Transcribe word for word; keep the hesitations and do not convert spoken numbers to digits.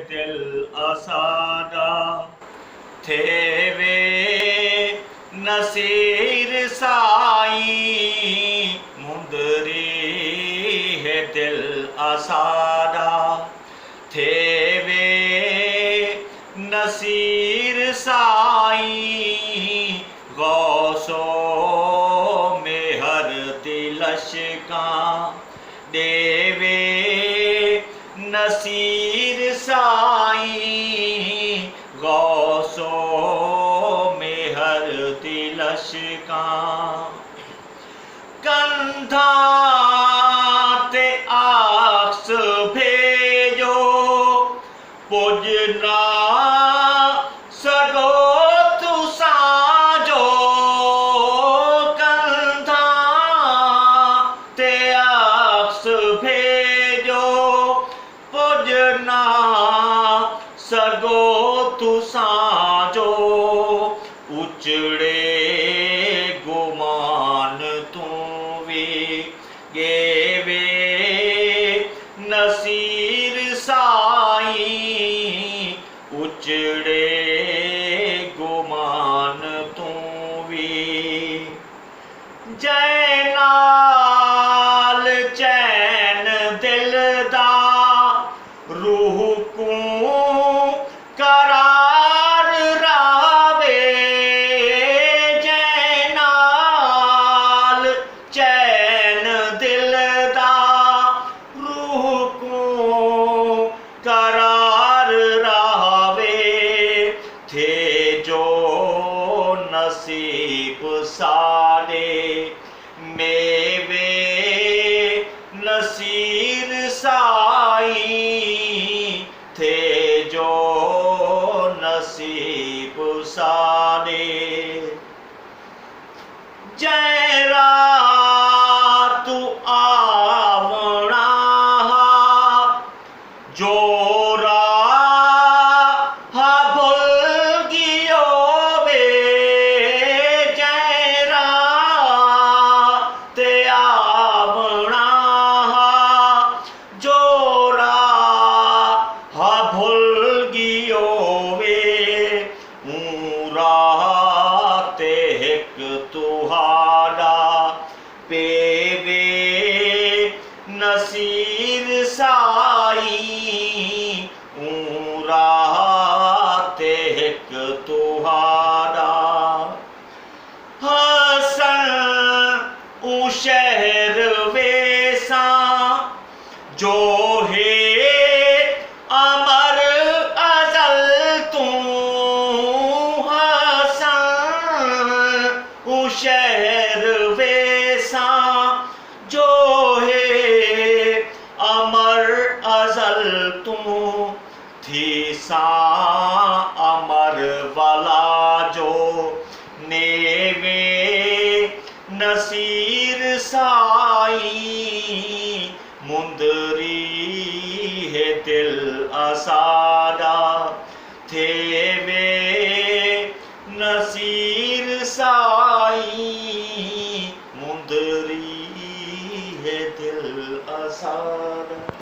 دل اساݙا تھیوے نصیر سائیں، مندری ہے دل اساݙا تھیوے نصیر سائیں، غوث و میہر دی لشکاں ݙیوے نصیر سائیں، غوث و میہر دی لشکاں۔ کندھاں تے عکس بھیجو، پڄ نہ سڳو تساں جو۔ کندھاں تے عکس بھیجو، پڄ نہ سڳو تساں جو۔ اچڑے گمان توں وی ڳیوے نصیر سائیں، اچڑے گمان توں وی۔ جئیں نال چین دل دا، روح کوں قرار راہوے۔ جئیں نال چین دل دا، روح کوں قرار راہوے۔ تھے جو نصیب ساݙے، میوے نصیر سائیں، تھے جو نصیب ساݙے۔ جئیں راہ توں آوݨا ہا، جو راہ بھل ڳیو وے۔ جئیں راہ تے آوݨا ہا، جو راہ بھل ڳیو وے، اوں راہ تے ہک تہاݙا پیوے نصیر سائیں، اوں راہ تے ہک تہاݙا۔ حسن اوں شہر ویساں، جو ہے امر ازل توں۔ حسن اوں شہر ویساں، جو ہے امر ازل توں۔ تھیساں امر والا جو نیوے نصیر سائیں، مندری ہے دل اساݙا، تھے